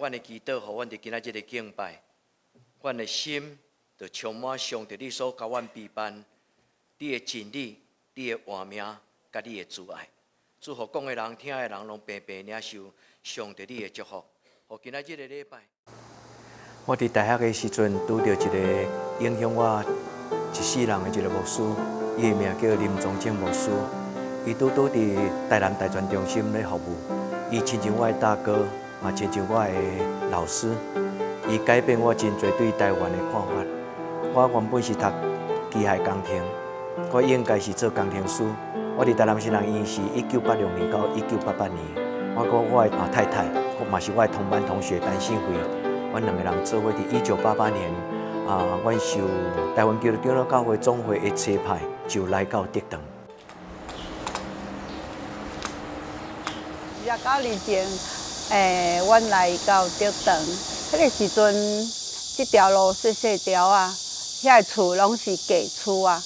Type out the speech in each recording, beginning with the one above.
阮的祈禱，予阮佇今仔日的敬拜，阮的心就充滿上帝你所共阮備辦，你的真理、你的活命，佮你的慈愛。祝福講的人、聽的人，攏平平領受上帝你的祝福。予今仔日的禮拜，我佇大學的時陣，拄著一個影響我一世人的一個牧師，伊的名叫林宗正牧師。伊拄拄佇台南大專中心咧服務，伊親像我的大哥，嘛親像我的老師。伊改變我真濟對台灣的看法。我原本是讀機械工程，我應該是做工程師。我佇台南神學院是1986年到1988年，我佮我的太太，嘛是我的同班同學陳信惠，阮兩個人做伙佇1988年啊，阮受台灣基督長老教會總會的差派，就來到竹塘。29年前，阮來到竹塘，彼個時陣，這條路細細條仔，遐个厝攏是假厝仔。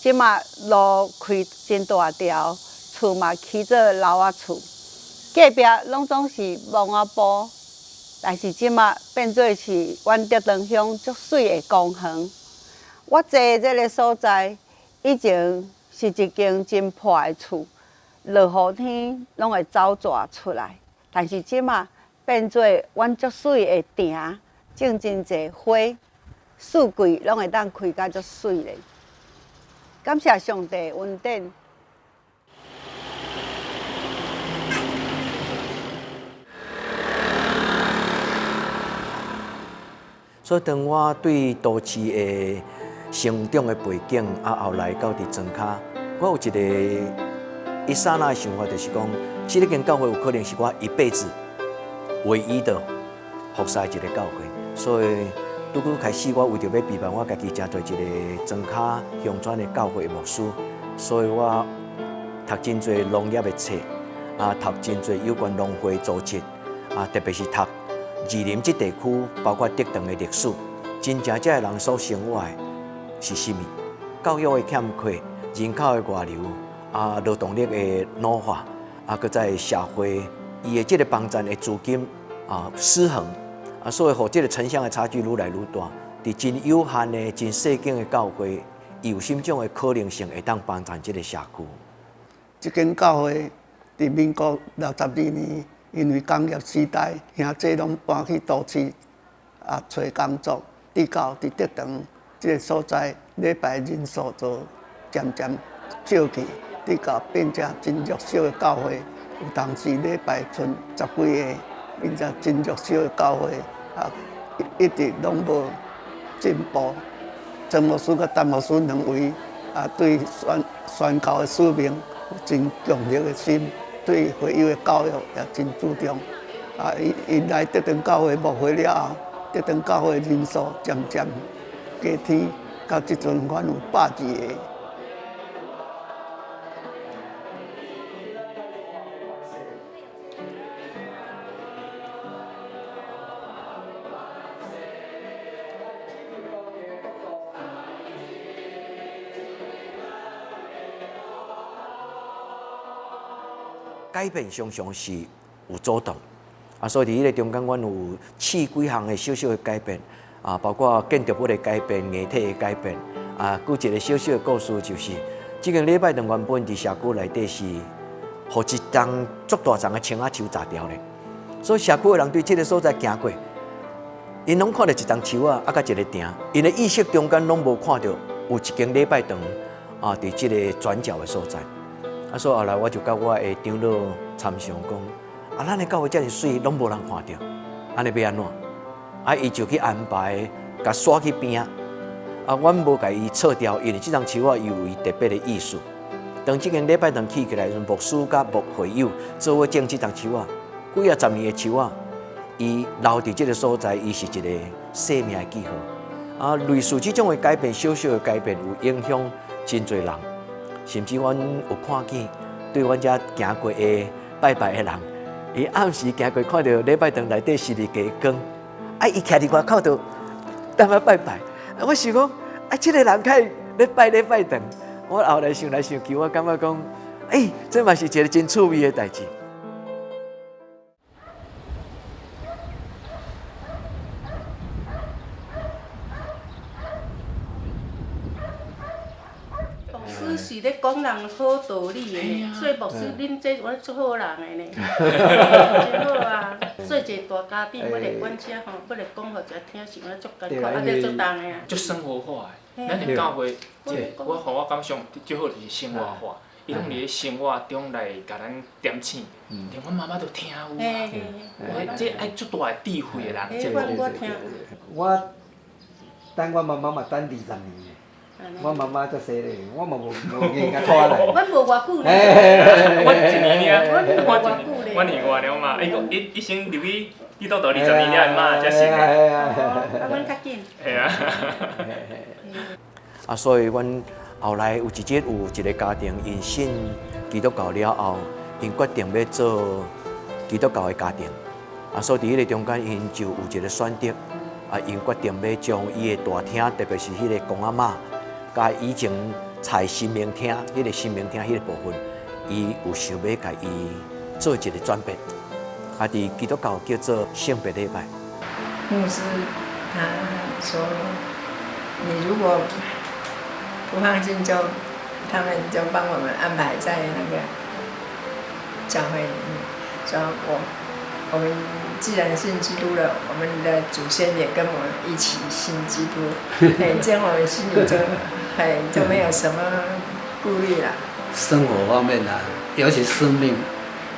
這馬路開真大條，厝嘛起做樓仔厝，隔壁攏總是墓仔埔，但是這馬變做是阮竹塘鄉足媠的公園。我坐的這个所在，以前是一間真破的厝，落雨天攏會走蛇出來。但是這馬變做阮足媠的埕，種真濟花，四季攏會當開甲足媠咧。感謝上帝恩典。所以當我對都市的成長的背景，啊後來到佇莊跤，我有一個一剎那的想法，就是講，這間教會有可能是我一輩子唯一的服侍一個教會，所以。拄拄開始，我為著欲備辦我家己成做一個莊跤鄉村的教會牧師，所以我讀真濟農業的冊，啊，讀真濟有關農會組織，啊，特別是讀士林這地區，包括竹塘的歷史，真正這个人所生活的是啥物？教育的欠缺，人口的外流，啊，勞動力的老化，啊，閣再社會伊的這個幫贊的資金啊失衡。啊，所以予這个城鄉的差距愈來愈大。佇真有限的、真細間的教會，伊有啥物種的可能性會當幫助這个社區？這間教會佇民國62年，因為工業時代，兄弟攏搬去都市啊，揣工作，直到佇竹塘這个所在，禮拜人數就漸漸少去，直到變成真弱小的教會，有當時禮拜賰十幾个，變成真弱小的教會。啊，一直攏無進步。曾牧師佮陳牧師兩位啊，對宣宣教的使命有真強烈的心，對會友的教育也真注重。啊，𪜶𪜶來竹塘教會牧會了後，竹塘教會人數漸漸加添，到這陣阮有百二个。改變常常是有阻擋，啊，所以佇彼个中間，阮有試幾項的小小的改變，啊，包括建築物的改變、硬體的改變，啊，閣一個小小的故事就是，這間禮拜堂原本佇社區內底是予一叢足大叢的青仔樹閘牢咧，所以社區的人對這个所在行過，𪜶攏看著一叢樹仔，啊，佮一个埕，𪜶的意識中間攏無看著有一間禮拜堂啊，佇這个轉角的所在。啊，所以後來我就佮我的長老參詳講，啊，咱的教會遮爾媠，攏無人看著，按呢欲按怎？啊，伊就去安排，共徙去邊仔。啊，阮無共伊撤掉，因為這叢樹仔伊有伊特別的意思。當這間禮拜堂起起來時，牧師佮牧會友做伙種這叢樹仔，幾仔十年的樹仔，伊留佇這个所在，伊是一个生命的記號。啊，類似這種的改變，小小的改變，有影響真濟人。甚至阮有看見對阮遮行過的拜拜的人，伊暗時行過看著禮拜堂內底十字架光，啊，伊徛佇外口就踮遐拜拜。我想講，啊，這个人較會咧拜禮拜堂。我後來想來想去，我感覺講，欸，這嘛是一个真趣味的代誌。閣是咧講人好道理的呢，所以牧師恁這阮足好人的呢，真好啊！做一个大家長，欲來管遮吼，欲來講予遮聽是阮足艱苦，啊，這足重的啊。足生活化的，咱的教會，這個我予我感想最好就是生活化，伊攏佇咧生活中來共咱點醒，連阮媽媽都聽有啊。我這愛足大的智慧的人，這我我聽。我等阮媽媽嘛等20年。我媽媽足細咧，我嘛無無硬共拖來。阮無偌久呢。我一年爾，我一年，我年外了嘛。伊講伊伊先入去基督徒20年了，媽才信的。啊，阮較緊。係啊。啊，所以阮後來有一日有一個家庭，𪜶信基督教了後，𪜶決定欲做基督教的家庭。啊，所以佇彼個中間，𪜶就有一個選擇。啊，𪜶決定欲將伊的大廳，特別是彼個公阿嬤，佮以前採神明廳，彼個神明廳彼個部分，伊有想欲共伊做一個轉變。啊，佇基督教叫做聖別禮拜。牧師他說：你如果不放心，就他們就幫我們安排在那個教會裡面。說我們既然信基督了，我們的祖先也跟我們一起信基督，哎，這樣我們心裡就哎就沒有什麼顧慮了。生活方面啊，尤其生命，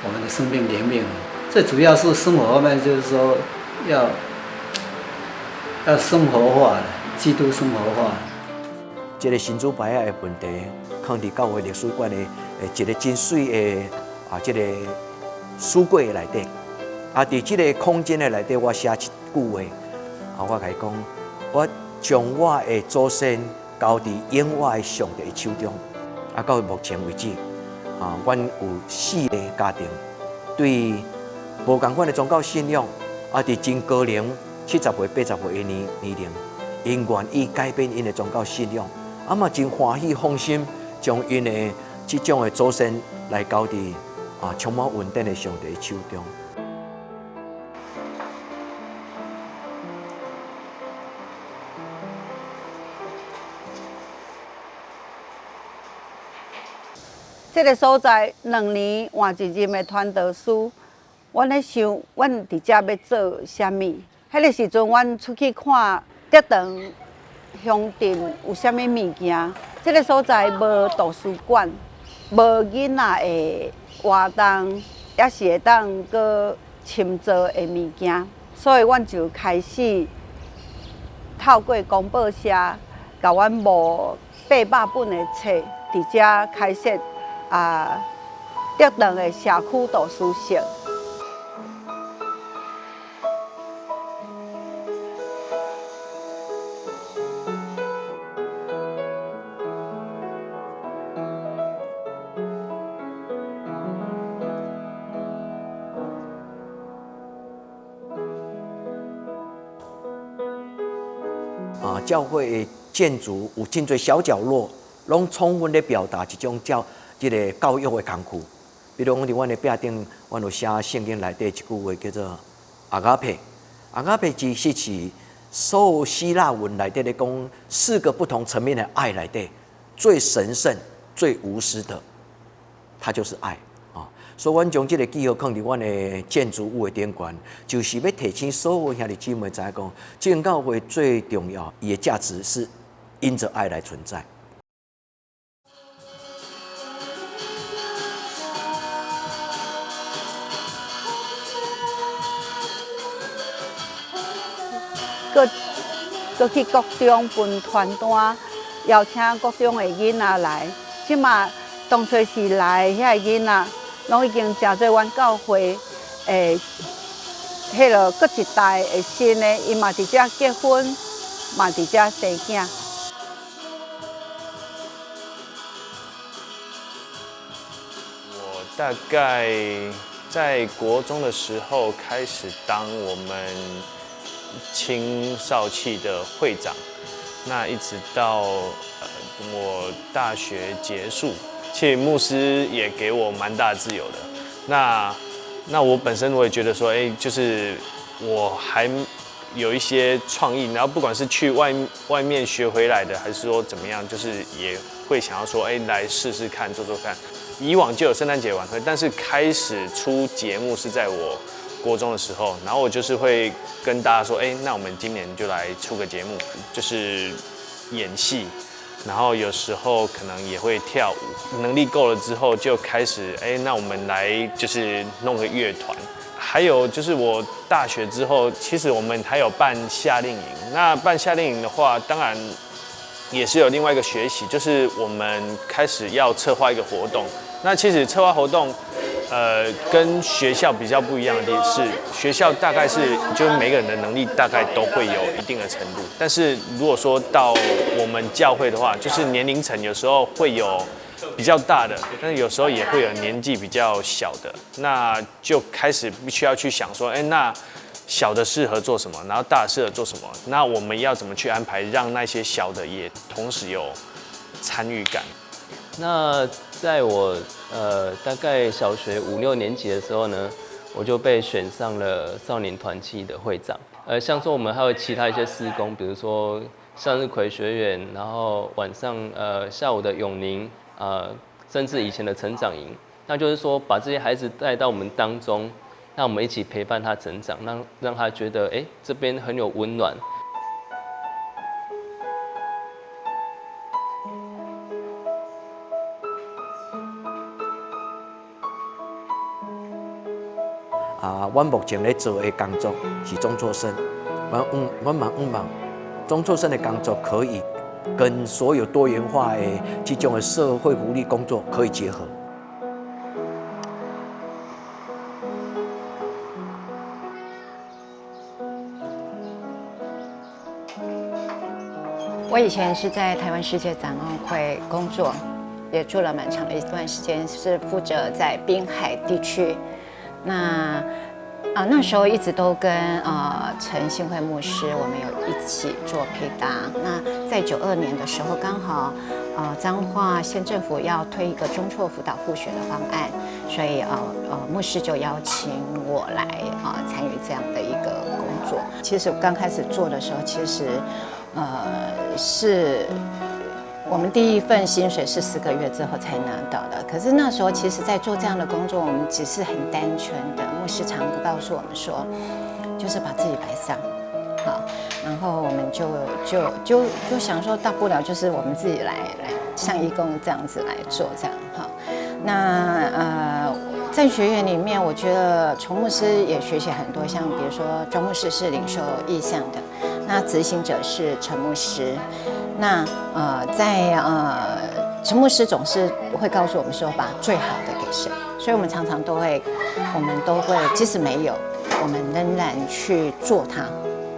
我們的生命靈命，最主要是生活方面，就是說要生活化，基督生活化。這個神主牌仔的問題，囥佇教會歷史館的一個真媠的啊，這個書櫃內底。啊，佇這個空間的內底，我寫一句話，啊，我共伊講，我將我的祖先交佇永活的上帝的手中。啊，到目前為止，啊，阮有四個家庭對無仝款的宗教信仰，啊，佇真高齡70歲、80歲的年齡，𪜶願意改變𪜶的宗教信仰，啊嘛真歡喜放心，將𪜶的這種的祖先來交佇啊充滿恩典的上帝的手中。這個所在2年換一任的傳道師，阮咧想，阮佇遮欲做啥物？彼個時陣，阮出去看竹塘鄉鎮有啥物物件。這個所在無圖書館，無囡仔的活動，抑是會當閣深造的物件，所以阮就開始透過公報社，共阮募800本的冊，佇遮開設啊竹塘的社區圖書室。啊，教會的建築有真濟小角落，攏充分咧表達一種教這個教育的工具。比如講，佇阮的壁頂，阮有寫聖經內底一句話叫做阿迦佩。阿迦佩其實是所有希臘文內底咧講四個不同層面的愛內底最神聖、最無私的，它就是愛啊。所以，阮將這個記號囥佇阮的建築物的頂懸，就是欲提醒所有兄弟姊妹知影講，這間教會最重要，伊的價值是因著愛來存在。閣閣去國中分傳單，邀請國中的囡仔來。這馬當初時來遐个囡仔，攏已經成做阮教會的彼落閣一代的新的，伊嘛佇遮結婚，嘛佇遮生囝。我大概在國中的時候開始當我們青少契的會長，那一直到我大學結束，其實牧師也給我蠻大自由的。那我本身我也覺得說，哎，就是我還有一些創意，然後不管是去外面學回來的，還是說怎麼樣，就是也会想要说，哎，来试试看，做做看。以往就有圣诞节晚会，但是开始出节目是在我国中的时候，然后我就是会跟大家说，哎，那我们今年就来出个节目，就是演戏，然后有时候可能也会跳舞，能力够了之后就开始，哎，那我们来就是弄个乐团。还有就是我大学之后，其实我们还有办夏令营。那办夏令营的话，当然也是有另外一个学习，就是我们开始要策划一个活动。那其实策划活动，跟学校比较不一样的地方是，学校大概是就是每个人的能力大概都会有一定的程度，但是如果说到我们教会的话，就是年龄层有时候会有比较大的，但是有时候也会有年纪比较小的，那就开始必须要去想说，哎，那小的适合做什么，然后大的适合做什么，那我们要怎么去安排，让那些小的也同时有参与感。那在我大概小学五六年级的时候呢，我就被选上了少年团契的会长。像说我们还有其他一些事工，比如说向日葵学园，然后晚上下午的永宁，甚至以前的成长营，那就是说把这些孩子带到我们当中，让我们一起陪伴他成长，让他觉得哎，这边很有温暖。啊，阮目前咧做的工作是中輟生，阮嘛向望中輟生的工作可以跟所有多元化的这种的社会福利工作可以结合。我以前是在台湾世界展望会工作，也做了蛮长的一段时间，是负责在滨海地区。那那时候一直都跟陈信惠牧师，我们有一起做配搭。那在92年的时候，刚好彰化县政府要推一个中輟辅导复学的方案，所以牧师就邀请我来参与这样的一个工作。其实刚开始做的时候，其实是我们第一份薪水是10个月之后才拿到的。可是那时候，其实，在做这样的工作，我们只是很单纯的。牧师常告诉我们说，就是把自己摆上，好，然后我们就想说，大不了就是我们自己来像义工这样子来做这样哈。那在学院里面，我觉得从牧师也学习很多，像比如说庄牧师是领受异象的，那执行者是陈牧师。那在陈牧师总是会告诉我们说，把最好的给神，所以我们常常都会，我们都会，即使没有，我们仍然去做它，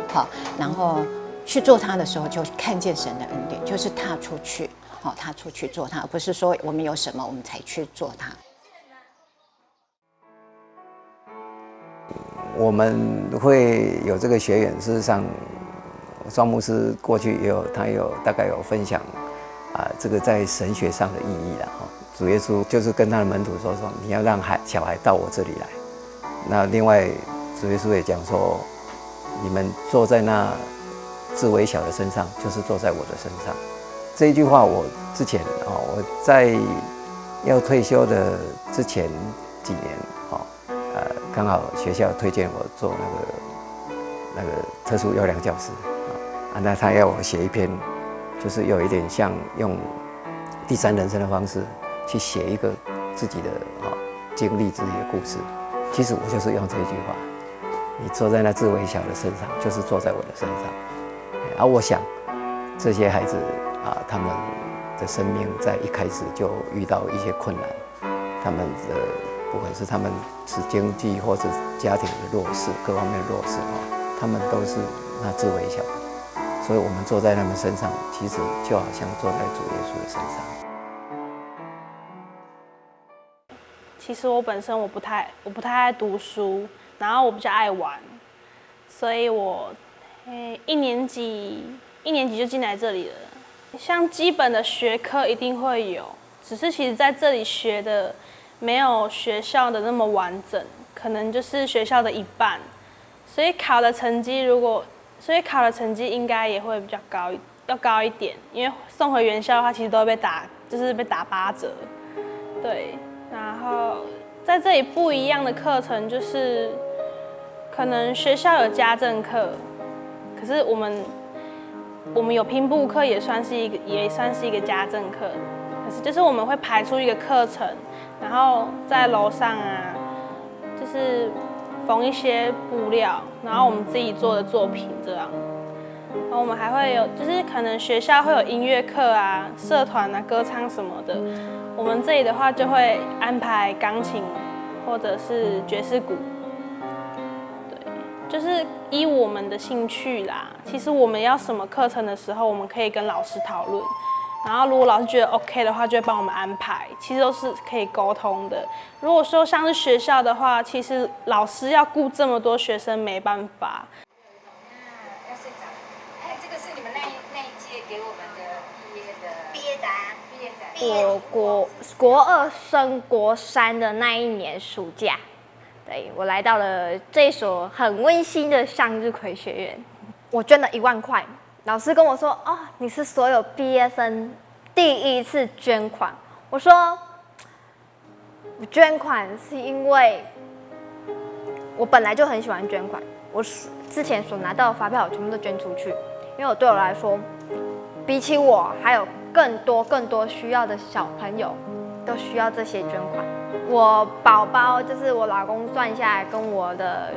好，然后去做它的时候，就看见神的恩典，就是踏出去，好，踏出去做它，而不是说我们有什么我们才去做它。我们会有这个学员，事实上，庄牧师过去也有，他有大概有分享啊，这个在神学上的意义了哈。主耶稣就是跟他的门徒说说，你要让小孩到我这里来。那另外，主耶稣也讲说，你们坐在那至微小的身上，就是坐在我的身上。这一句话，我之前啊，我在要退休的之前几年，哦，刚好学校推荐我做那个特殊优良教师啊，那他要我写一篇，就是有一点像用第三人称的方式去写一个自己的经历自己的故事。其实我就是用这一句话：你坐在那至微小的身上，就是坐在我的身上。而我想，这些孩子啊，他们的生命在一开始就遇到一些困难，他们的不管是他们是经济或者家庭的弱势，各方面的弱势啊，他们都是那至微小的，所以我们坐在他们身上，其实就好像坐在主耶稣的身上。其实我本身我不太爱读书，然后我比较爱玩，所以我一年级就进来这里了。像基本的学科一定会有，只是其实在这里学的没有学校的那么完整，可能就是学校的一半。所以考的成绩如果所以考的成績應該也會比較高，要高一點。因為送回原校的話，其實都會被打，就是被打8折。對，然後在這裡不一樣的課程就是，可能學校有家政課，可是我們有拼布課，也算是一個家政課。可是就是我們會排出一個課程，然後在樓上啊，就是縫一些布料，然後我們自己做的作品這樣。然後我們還會有，就是可能學校會有音樂課啊、社團啊、歌唱什麼的。我們這裡的話就會安排鋼琴或者是爵士鼓。對，就是依我們的興趣啦。其實我們要什麼課程的時候，我們可以跟老師討論。然後如果老師覺得 OK 的話，就會幫我們安排。其實都是可以溝通的。如果說像是學校的話，其實老師要顧這麼多學生，沒辦法。要睡着。哎，這個是你們那一屆給我們的畢業的畢業展，畢業展。我國二升國三的那一年暑假，對，我來到了這所很溫馨的向日葵學院，我捐了1萬塊。老師跟我說：“哦，你是所有畢業生第一次捐款。”我說：“我捐款是因為我本來就很喜歡捐款，我之前所拿到的發票我全部都捐出去，因為我對我來說，比起我還有更多更多需要的小朋友都需要這些捐款。我寶寶就是我老公賺下來跟我的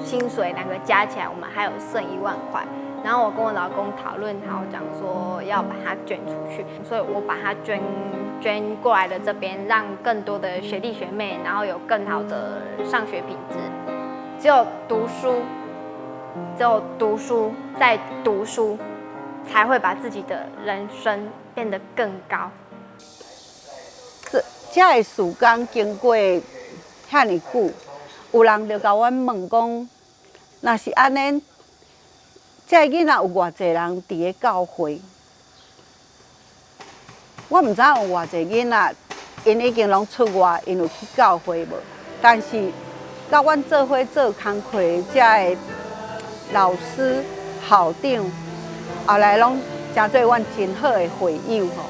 薪水兩個加起來，我們還有剩1萬塊。”然後我跟我老公討論好，講說要把它捐出去，所以我把它捐過來的這邊，讓更多的學弟學妹，然後有更好的上學品質。只有讀書，只有讀書，再讀書，才會把自己的人生變得更高。這個時間經過遐爾久，有人就共阮問講，若是按呢？這个囡仔有偌濟人佇咧教會？我毋知影有偌濟囡仔，𪜶已經攏出外，𪜶有去教會無？但是，佮阮做伙做工課遮个老師、校長，後來攏成做阮真好的會友吼。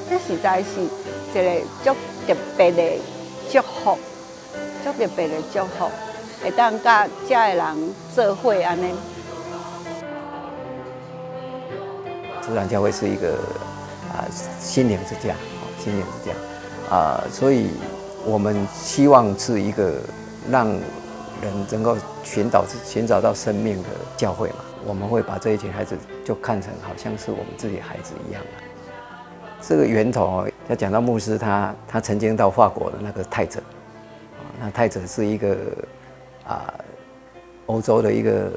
這實在是一個足特別的祝福，足特別的祝福，會當佮遮个人做伙按呢。自然教會是一個心靈之家，心靈之家啊，所以我們希望是一個讓人能夠尋找到生命的教會嘛。我們會把這一群孩子就看成好像是我們自己孩子一樣。這個源頭要講到牧師他曾經到法國的那個泰澤，那泰澤是一個歐洲的一個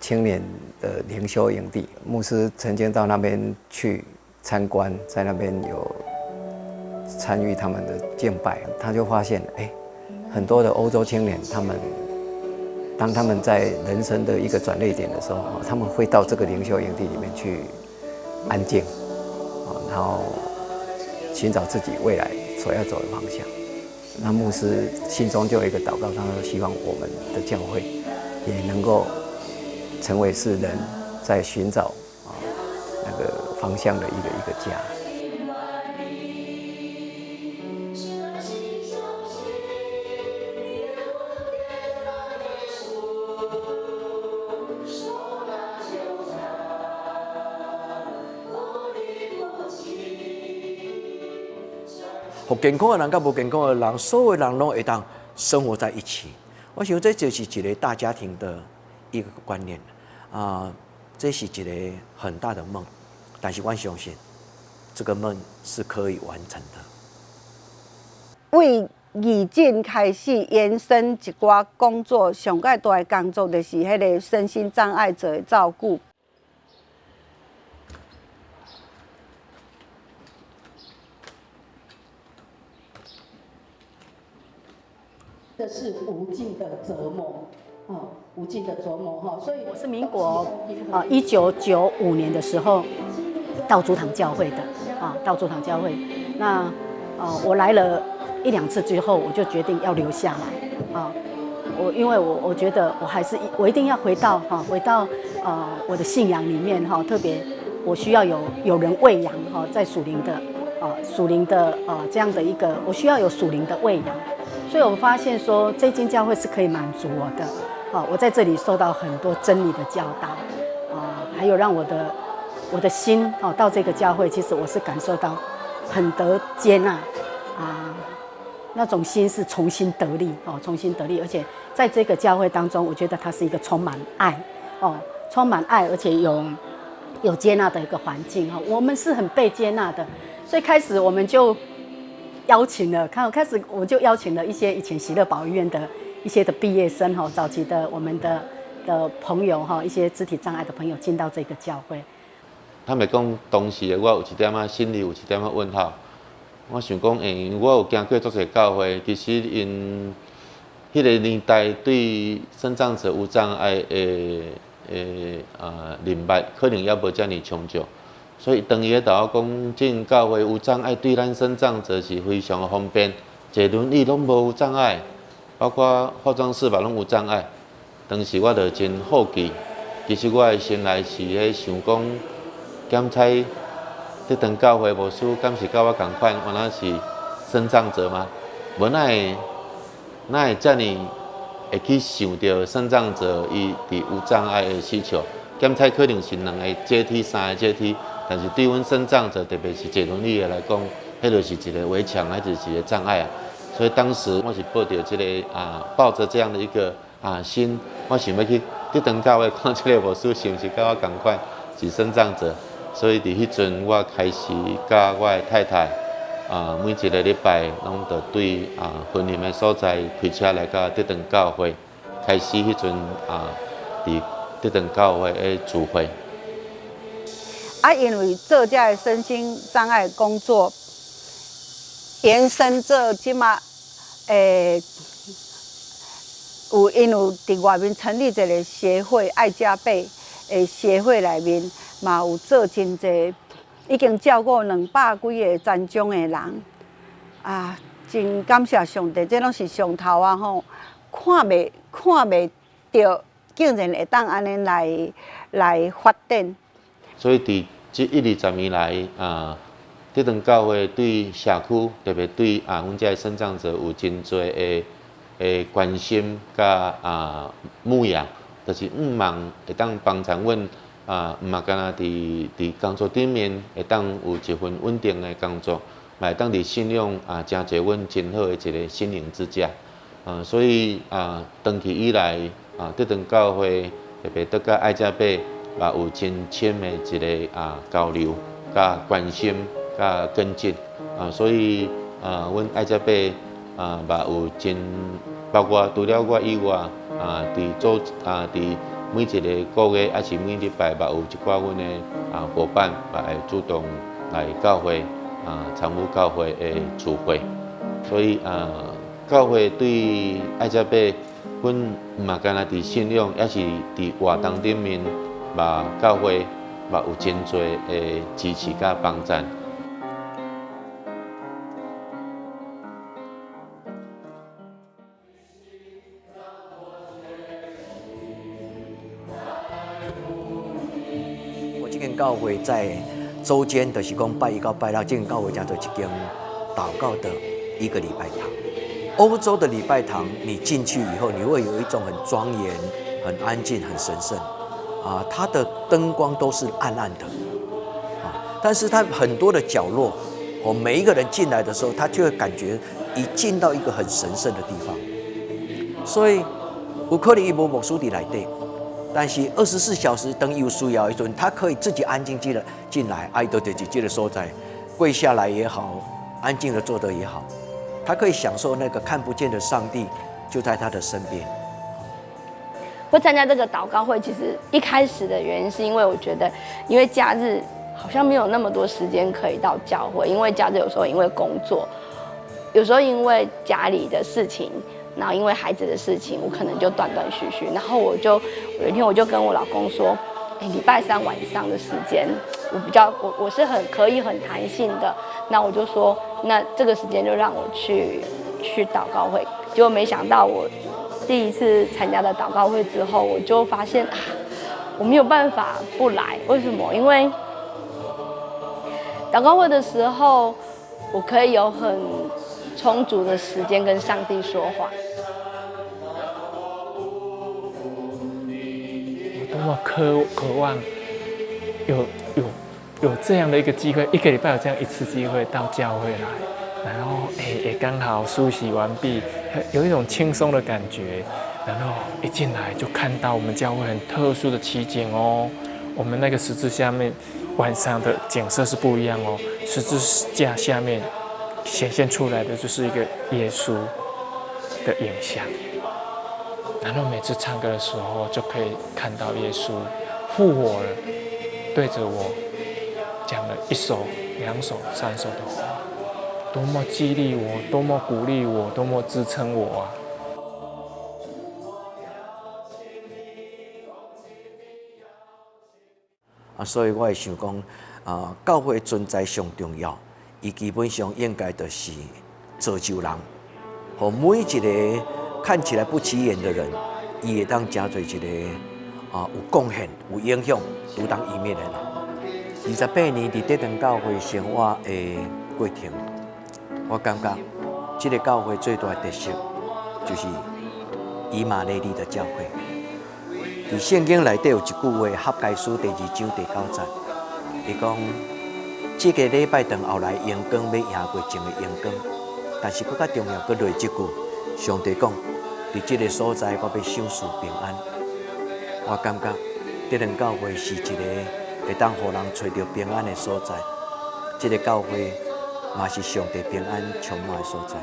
青年的靈修營地，牧師曾經到那邊去參觀，在那邊有參與他們的敬拜，他就發現，哎，很多的歐洲青年，他們當他們在人生的一個轉捩點的時候，他們會到這個靈修營地裡面去安靜，然後尋找自己未來所要走的方向。那牧師心中就有一個禱告，他說希望我們的教會也能夠成為是人在尋找那個方向的一個家。予健康的人佮無健康的人，所有人攏會當生活在一起。我想這就是一個大家庭的一個觀念啊，這是一個很大的夢，但是我相信這個夢是可以完成的。為義診開始延伸一寡工作，上蓋大的工作就是彼個身心障礙者的照顧。這是無盡的折磨，啊，無盡的折磨哈。所以我是民國1995年的時候到竹塘教會的啊，到竹塘教會。那我來了一兩次之後，我就決定要留下來啊。我因為我覺得我還是我一定要回到哈，回到我的信仰裡面哈，特別我需要有人餵養哈，在屬靈的這樣的一個，我需要有屬靈的餵養，所以我發現說這間教會是可以滿足我的，啊，我在這裡受到很多真理的教導，啊，還有讓我的心哦到這個教會，其實我是感受到很得接納啊，那種心是重新得力哦，重新得力，而且在這個教會當中，我覺得它是一個充滿愛哦，充滿愛，而且有接納的一個環境哈，我們是很被接納的，所以開始我們就邀請了，開始我就邀請了一些以前喜樂保育院的一些的畢業生哈，早期的我們的朋友哈，一些肢體障礙的朋友進到這個教會。坦白講，當時的我有一點仔心裡有一點仔問號。我想講，因為我有行過足濟教會，其實𪜶彼个年代對身障者無障礙的認捌可能猶無遮爾充足，所以當伊咧同我講，這間教會無障礙對咱身障者是非常的方便，坐輪椅攏無障礙，包括化妝室嘛攏無障礙。當時我就真好奇，其實我的心內是咧想講，檢採德堂教會牧師敢是佮我仝款，原來是身障者嗎？無哪會哪會遮爾會去想著身障者伊佇無障礙的需求？檢採可能是兩个階梯、三个階梯，但是對阮身障者，特別是坐輪椅的來講，彼就是一個圍牆，還是一個障礙啊。所以當時我是抱著這个啊，抱著這樣的一個心，我想欲去德堂教會看這个牧師是毋是佮我仝款是身障者。所以佇彼陣，我開始佮我的太太每一個禮拜攏著對雲林的所在開車來到德堂教會，開始彼陣佇德堂教會的聚會。啊，因為做這个身心障礙工作，延伸做這馬，有𪜶有佇外面成立一个協會，愛加倍的協會內面，嘛有做真濟，已經照顧200幾个殘障的人，啊，真感謝上帝，這攏是上頭啊吼，看袂著，竟然會當按呢來發展。所以佇這一二十年來啊，德堂教會對社區，特別對阮這个身障者有真濟的關心佮牧養，就是向望會當幫助阮毋嘛干焦佇工作頂面會當有一份穩定的工作，嘛會當佇信仰成做阮真好的一个心靈支架。所以長期以來德堂教會特別閣佮愛遮伯嘛有真深的一个交流、佮關心、佮跟進所以阮愛遮伯嘛有真包括除了我以外佇做佇每一个個月，抑是每禮拜，嘛有一寡阮的夥伴，嘛會主動來教會參與教會的聚會。所以教會對愛遮伯，阮毋嘛干焦佇信仰，抑是佇活動頂面，嘛教會嘛有真濟的支持佮幫贊。我這間教會在週間，就是講拜一到拜六，這間教會叫做一間禱告的一個禮拜堂。歐洲的禮拜堂，你進去以後，你會有一種很莊嚴、很安靜、很神聖啊，它的燈光都是暗暗的啊，但是它很多的角落，哦，每一個人進來的時候，他就會感覺一進到一個很神聖的地方。所以有可能伊無牧師佇內底，但是24小時當伊有需要的時陣，他可以自己安靜進來，啊，伊就佇這個所在跪下來也好，安靜的坐著也好，他可以享受那個看不見的上帝就在他的身邊。會參加這個禱告會，其實一開始的原因是因為我覺得，因為假日好像沒有那麼多時間可以到教會，因為假日有時候因為工作，有時候因為家裡的事情，然後因為孩子的事情，我可能就斷斷續續。然後我就有一天我就跟我老公說，哎，禮拜三晚上的時間，我比較我我是很可以很彈性的。那我就說，那這個時間就讓我去禱告會。結果沒想到我第一次參加了禱告會之後，我就發現啊，我沒有辦法不來。為什麼？因為禱告會的時候，我可以有很充足的時間跟上帝說話。我多麼渴望有這樣的一個機會，一個禮拜有這樣一次機會到教會來，然後哎也剛好梳洗完畢，有一種輕鬆的感覺。然後一進來就看到我們教會很特殊的奇景哦，我們那個十字下面晚上的景色是不一樣哦，十字架下面顯現出來的就是一個耶穌的影像。然後每次唱歌的時候就可以看到耶穌復活了，對着我講了一首、兩首、三首的話，多麼激勵我，多麼鼓勵我，多麼支撐我啊！啊，所以我會想講，啊，教會存在上重要，伊基本上應該就是造就人，予每一個看起來不起眼的人，伊會當成做一個啊有貢獻、有影響、獨當一面的人。28年佇德堂教會生活的過程，我感覺這個教會最大的特色就是以馬內利的教會。佇聖經內底有一句話，哈該書第二章第九節，伊講：這個禮拜堂後來榮光欲贏過前的榮光，但是閣較重要，閣落這句，上帝講：佇這個所在，我欲賞賜平安。我感覺德堂教會是一個會當予人揣著平安的所在，這個教會嘛是上帝平安充滿的所在。